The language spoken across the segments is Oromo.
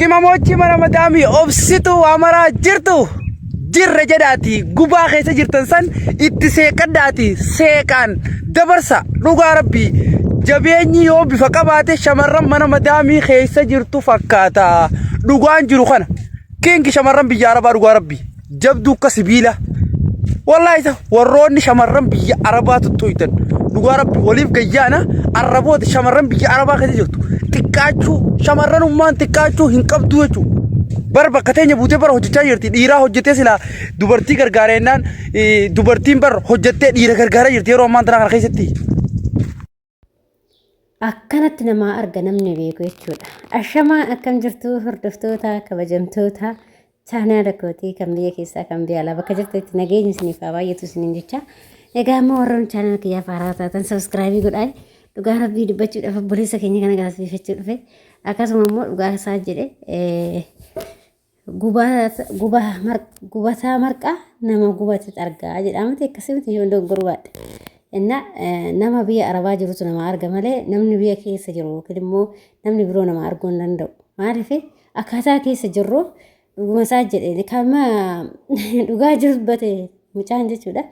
Qimamochi mana madaamii obsituu waa maraa jirtu jirra jedhaati gubaa keessa jirtan san itti seeqadhaati seeqaan dabarsa dhugaa rabbii jabeenyi yoo bifa qabaate shamarran mana madaamii keessa jirtu fakkaata dhugaan jiru kana kingi shamarran biyya arabaa dhugaa rabbii jabduu akka sibiila. Wallaahi isa warroonni shamarran biyya Arabaa tuttuuytan dhugaa rabbi waliif gayyaana arraboota shamarran biyya Arabaa keessa jirtu xiqqaachuu shamarranummaan xiqqaachuu hin qabdu jechuudha. Bar bakka teenya buutee bara hojjechaa jirti dhiiraa hojjetee silaa dubartii gargaarennaan dubartiin bar hojjettee dhiira gargaaraa jirti yeroo ammaan tanaa kana keessatti. Akkanatti namaa arga namni beeku jechuudha. Ashamaa akkam jirtu hordoftoota kabajamtoota chaanaala kootii kan biyya keessaa kan biyya alaa bakka jirtanitti nageenyi isiniif haa baay'atu isiniin jecha. Egaa immoo warroonni chaanaala kiyyaaf haaraa taatan sabiskiraayibii godhaa. Dhugaa rabbii dubbachuudhaaf obboleessa keenya kana galateeffachuu dhufe. Akkasuma immoo dhugaa isaa jedhe Gubataa marqaa nama gubate argaa jedhaa miti akkasii miti yoo dogoggoruu baadhe. Inna nama biyya arabaa jirutu nama arga malee namni biyya keessa jiru yookiin immoo namni biroo nama arguu hin danda'u. Maaliif akkaataa keessa jirru dhuguma isaa jedhe kama dhugaa jiru dubbate mucaan jechuudha.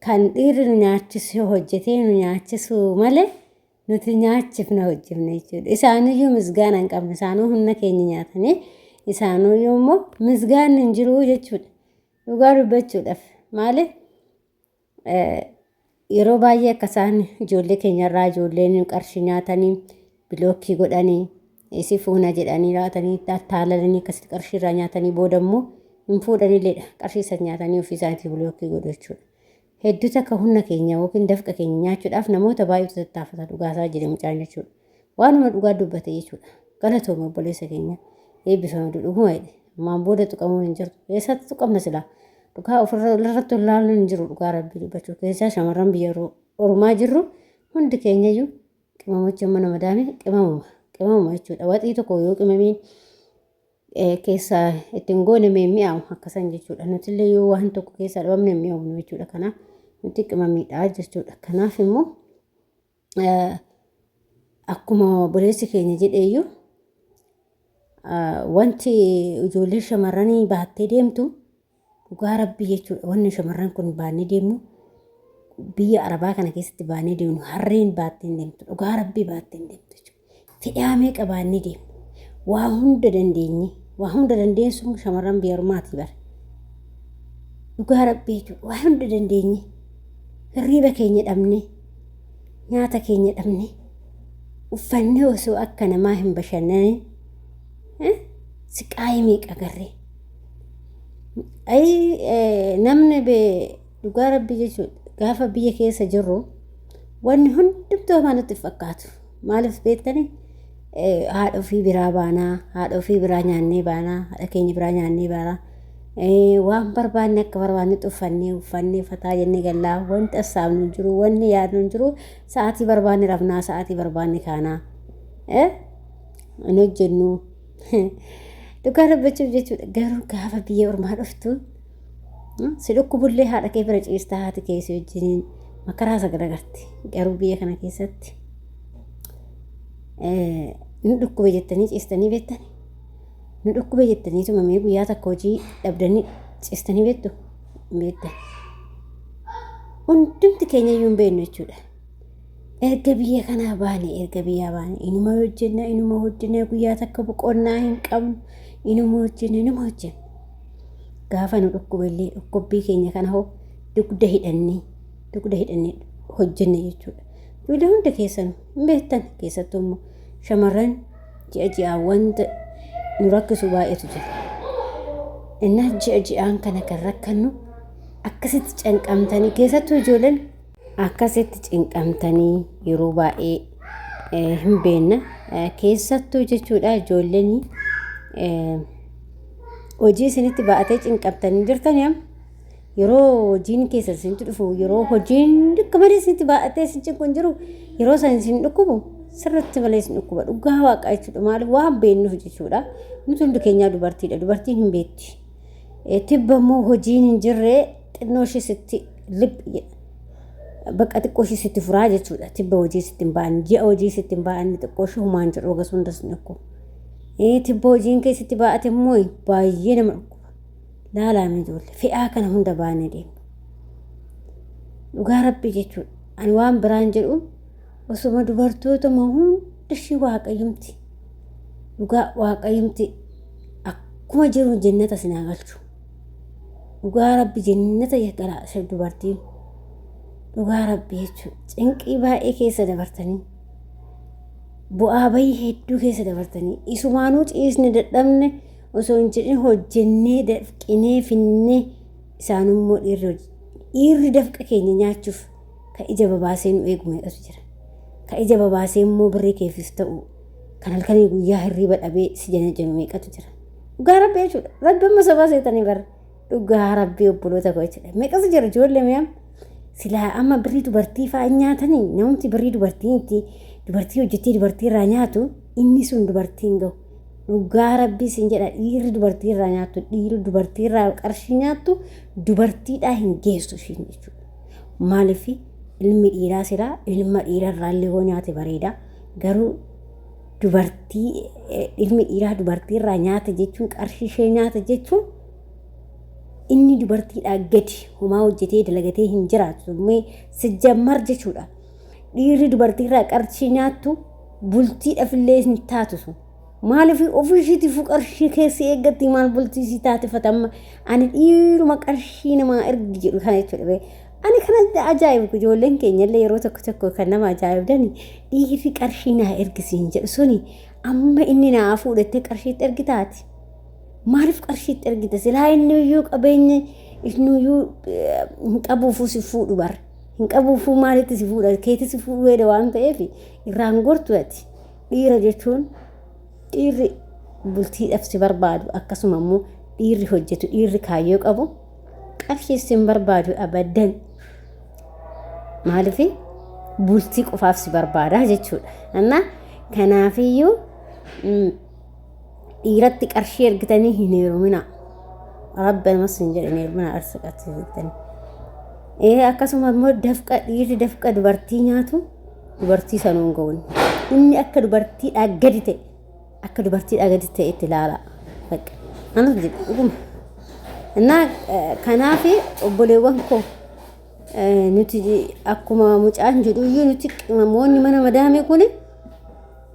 Kan dhiirri nu nyaachisu hojjetee nu nyaachisu malee Nuti nyaachifna hojjifna jechuudha. Isaaniyyuu misgaana hin qabne. Isaanuu humna keenya nyaatanii isaanuyyuu immoo misgaanni hin jiru jechuudha. Dhugaa dubbachuudhaaf maaliif yeroo baay'ee akka isaan ijoollee keenyarraa ijoolleen qarshii nyaatanii bilookii godhanii isi fuuna jedhanii laatanii attaalalanii akkasitti qarshii irraa nyaatanii booda immoo hin fuudhanilleedha. Qarshii san nyaatanii ofii isaaniitii bilookii godhu jechuudha. Hedduu takka humna keenya yookiin dafqa keenya nyaachuudhaaf namoota baay'eetu tattaafata dhugaasaa jedhe mucaan jechuudha. Waanuma dhugaa dubbate jechuudha. Galatoome obboleessa keenya. Eebbifame dhuguma jedhe. Ammaan booda tuqamuun hin jirtu. Eessatti tuqamna silaa? Dhugaa ofirra irratti olaaluun hin jiru dhugaa rabbii dubbachuu keessaa shamarran biyya ormaa jirru hundi keenyayyuu qimamocha mana madaame qimamuma qimamuma jechuudha. Waxii tokko yoo qimamiin keessaa ittiin goone mee mi'aawu akkasan jechuudha. Nutillee yoo waan tokko keessaa dhabamne mi'aawnu jechuudha. Kanaaf nuti qimamiidha jechuudha. Kanaaf immoo akkuma obboleessi keenya jedheeyyuu wanti ijoollee shamarranii baattee deemtu Dhugaa rabbii jechuudha wanni shamarran kun baannee deemnu biyya arabaa kana keessatti baannee deemnu harreen baattee hin deemtu dhugaa rabbii baattee hin deemtu jechuudha. Fe'aa meeqa baannee deemnu waa hunda dandeenye waa hunda dandeessuun shamarran biyya ormaatii bara. Dhugaa rabbii jechuudha waa hunda dandeenye hirriiba keenya dhabne nyaata keenya dhabne uffannee osoo akka namaa hin bashannanin siqaayii meeqa agarree. Ayi namni dhugaa rabbii jechuudha gaafa biyya keessa jirru wanni hundumtuu hamaa nutti hin fakkaatu. Maaliif beektanii haadha ofii biraa baanaa, haadha ofii biraa nyaannee baanaa, haadha keenya biraa nyaannee baanaa. Waan barbaanne akka barbaannetti uffannee uffannee fataa jennee gallaa wanti assaabnu hin jiru wanni yaadnu hin jiru sa'aatii barbaanne rafnaa sa'aatii barbaanne kaanaa. Hin hojjennu. Dhugaa dubbachuuf jechuudha. Garuu gaafa biyya ormaa dhuftu si dhukkubullee haadha kee bira ciistaa haati kee si wajjiniin makaraa sagala garti. Garuu biyya kana keessatti nu dhukkube jettanii ciistanii beektani. Nu dhukkube jettanii tumamee guyyaa takka hojii dhabdanii ciistanii beektu hin beektan. Hundumti keenya iyyuu hin beeknu jechuudha. Erga biyya kanaa baane erga biyyaa baane inuma hojjenna inuma hojjenna guyyaa takka boqonnaa hin qabnu inuma hojjenna inuma hojjenna. Gaafa nu dhukkubellee dhukkubbii keenya kana hoo dugda hidhannee dugda hidhannee hojjenna jechuudha. Ijoollee hunda keessan hin beektan keessattuu immoo shamarran ji'a ji'aan wanta nu rakkisu baay'eetu jira. Innaa ji'a ji'aan kana kan rakkannu akkasitti canqamtanii keessattuu ijoolleen Akkasitti cinqamtanii yeroo baay'ee hin beekna. Keessattuu jechuudha ijoolleen hojii isinitti baatee cinqamtanii jirtanii amma yeroo hojiin keessa isinitti dhufu yeroo hojiin akka malee isinitti baatee isin cinqu hin jiru yeroo san isin dhukkubu sirriitti malee isin dhukkuba dhugaa waaqaa jechuudha maaliif waan beeknuuf jechuudha nuti hundi keenyaa dubartiidha dubartiin hin beekti. Tibba immoo hojiin hin jirre xinnoo ishee sitti lib bakka xiqqoo ishee sitti furaa jechuudha. Tibba hojii sitti hin ba'an ji'a hojii sitti hin ba'an xiqqoo ishee humaan jedhu hagas hundas hin dhukkubu. Tibboo hojiin keessatti baa'ate immoo baay'ee nama dhukkuba. Laalaame ijoollee fe'aa kana hunda baanee deemu. Dhugaa rabbii jechuudha. Ani waan biraan jedhu osuma dubartootuma hunda ishii waaqayyumti. Dhugaa waaqayyumti akkuma jiru jennata sinaa galchu. Dhugaa rabbi jennata gara dubartiin. Dhugaa rabbi jechuudha. Cinqii baay'ee keessa dabartanii. Bu'aa bayii hedduu keessa dabartanii. Isumaanuu ciisne dadhabne osoo hin jedhin hojjennee dafqinee finnee isaanummoo dhiirri dafqa keenya nyaachuuf ka ija babaasee nu eegu meeqatu jira. Ka ija babaasee immoo birrii keefis ta'u kan halkanii guyyaa hirriiba dhabee si janajjanu meeqatu jira. Dhugaa rabbi jechuudha. Rabbi amma sobaa seetanii bara. Dhugaa rabbii obboloota koo jechuudha. Meeqatu jira ijoollee mi'am. Silaa amma birrii dubartii fa'aa hin nyaatanii namumti birrii dubartii itti dubartii hojjettee dubartii irraa nyaatu inni sun dubartii hin gahu. Dhugaa rabbii sin jedha dhiirri dubartii irraa nyaattu dhiirri dubartii irraa qarshii nyaattu dubartiidhaa hin geessu ishiin jechuudha. Maaliif ilmi dhiiraa silaa ilma dhiira irraa illee hoo nyaate bareeda garuu dubartii ilmi dhiiraa dubartii irraa nyaate jechuun qarshii ishee nyaate jechuun inni dubartiidhaa gadi homaa hojjetee dalagatee hin jiraatu mee sijjammar jechuudha. Dhiirri dubartii irraa qarshii nyaattu bultiidhaaf illee hin taatu sun. Maaliif ofii ishiitiifuu qarshii keessi eeggatti maal bultii isii taatifata amma ani dhiiruma qarshii namaa ergi jedhu kana jechuudha. Ani kana ajaa'ibu ijoolleen keenya illee yeroo tokko tokko kan nama ajaa'ibdani dhiirri qarshii naa ergisiin jedhu suni amma inni naa fuudhattee qarshiitti ergitaati. Maaliif qarshiitti ergita? Silaa inni iyyuu qabeenya inni iyyuu hin qabuufuu si fuudhu bara. Hin qabuufuu maalitti si fuudha? Keetti si fuudhu hedha waan ta'eef irraan gortu ati. Dhiira jechuun dhiirri bultiidhaaf si barbaadu akkasuma immoo dhiirri hojjetu dhiirri kaayyoo qabu qarshii si hin barbaadu abaddan. Maaliif bultii qofaaf si barbaada jechuudha. Innaa kanaafiyyuu dhiiratti qarshii ergitanii hin heeruminaa. Rabbi amas hin jedhe hin heeruminaa qarshii ergitanii. Akkasuma immoo dafqa dhiirri dafqa dubartii nyaatu dubartii sanuu hin ga'u. Inni akka dubartiidhaa gadi ta'e akka dubartiidhaa gadi ta'e itti ilaala. Bakka anas jedhu dhuguma. Innaa kanaaf obboleewwan koo nuti akkuma mucaan jedhu iyyuu nuti qimamoonni mana madaamii kuni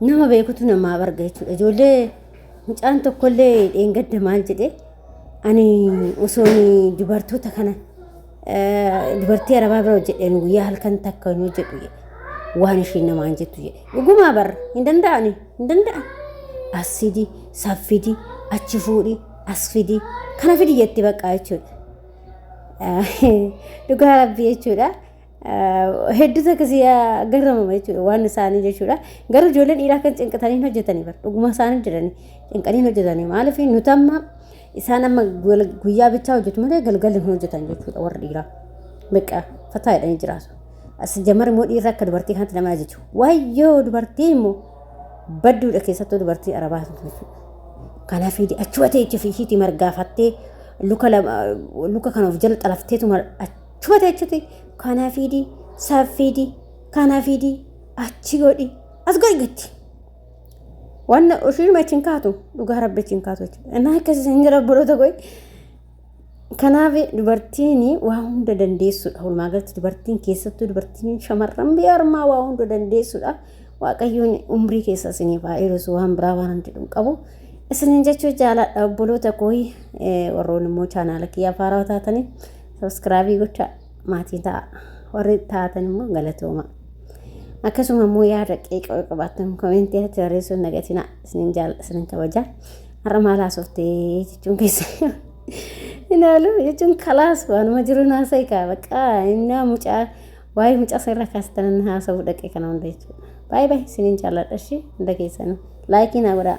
nama beekutu namaa barga jechuudha. Ijoollee mucaan tokkollee dheengadda maal jedhe ani osoon dubartoota kana dubartii arabaa bira hojjedheen guyyaa halkan takka hin hojjedhu jedhe. Waan ishiin namaan jettu jedhe. Dhugumaa barra hin danda'ani hin danda'an. As fidi saffidi achi fuudhi as fidi kana fidi jetti baqqaa jechuudha. Dhugaa rabbii jechuudha. Hedduutu akkasii garramama jechuudha waan isaanii jechuudha. Garuu ijoolleen dhiiraa kan cinqatanii hin hojjetanii bara dhuguma isaanii jedhanii cinqanii hin hojjetanii maaliif nuti amma isaan amma guyyaa bichaa hojjetu malee galgala hin hojjetan jechuudha warri dhiiraa. Beqa fataa jedhanii jiraatu. As jamar immoo dhiirri akka dubartii kanatti nama ajaju. Wayyoo dubartii immoo badduudha keessattuu dubartii arabaa jechuudha. Kanaaf achuma teechi fi ishiitii margaafattee luka lama luka kana of jala xalafteetuma achuma teechiti kana fidi saffidi kana fidi achi godhi as godhi jetti. Waan ishiinuma achi hin kaatu dhugaa rabbi achi hin kaatu jechuudha. Innaa akkasii hin jira obboloota koo. Kanaaf dubartiin waa hunda dandeessuudha. Walumaa galatti dubartiin keessattuu dubartiin shamarran biyya ormaa waa hunda dandeessuudha. Waaqayyoon umrii keessa isiniif haa dheeressu waan biraa waan hin jedhu hin qabu. Isiniin jechuu jaaladha obboloota koo warroon immoo chaanaala kiyyaa faaraa taatanii subscribe gochaa maatii ta'a. Warri taatan immoo galatooma. Akkasuma immoo yaada qeeqa yoo qabaattan comment irratti barreessuun nagatina isiniin jaalladha isiniin kabaja. Har'a maal haasoftee jechuun keessa hin oolu jechuun kalaas waanuma jiru naasa'e kaa bakka inni mucaa waa'ee mucaa isa irra kaastan haasa'uu dhaqe kana hunda jechuudha. Baay'ee baay'ee isiniin jaalladha ishee hunda keessanuu. Like naa godhaa.